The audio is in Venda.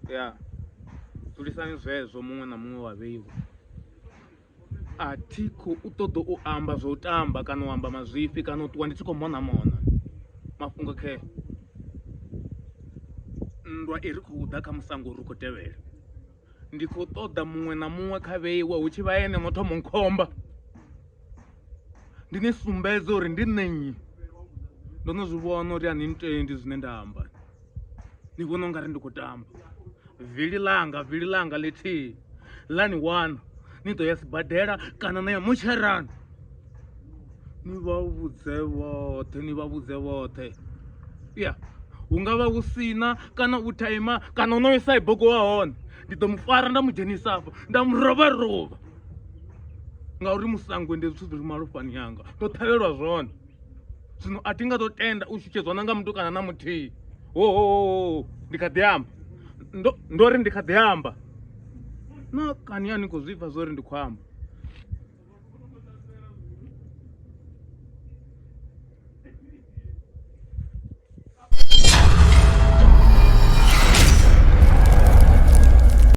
Ya dzulisani zwezwo muṅwe na muṅwe wa vheiwa. A thi khou ṱoḓa u amba zwa u tamba kana u amba mazwifhi kana u ṱuwa ndi tshi khou mona mona mafhungo khe nndwa i ri khou ḓa kha musango ri khou tevhela. Ndi khou ṱoḓa muṅwe na muṅwe kha vheiwe hu tshi vha ene no thoma nkhomba ndi ni sumbedze uri ndi nṋe nnyi. Ndo no zwi vhona uri a ni ntendi zwine nda amba ni vhona ungari ndi khou tamba. Vili ḽanga vili ḽanga ḽithihi ḽa ni wana ni ḓo ya sibadela kana na ya motsharani ni vha vhudze vhoṱhe ni vha vhudze vhoṱhe ya hu nga vha hu sina kana u thaima kana onoyo saibogo wa hone ndi ḓo mu fara nda mu dzhenisa afho nda mu rovha rovha ngauri musangwe ndi zwithu zwi re malofhani anga ndo ṱhavhelwa zwone zwino a thi nga ḓo tenda u shushedzwa na nga mutukana na muthihi hohoho ndi kha ḓi amba ndo ri ndi kha ḓi amba na kani a ni khou zwi pfa zwo ri ndi khou amba.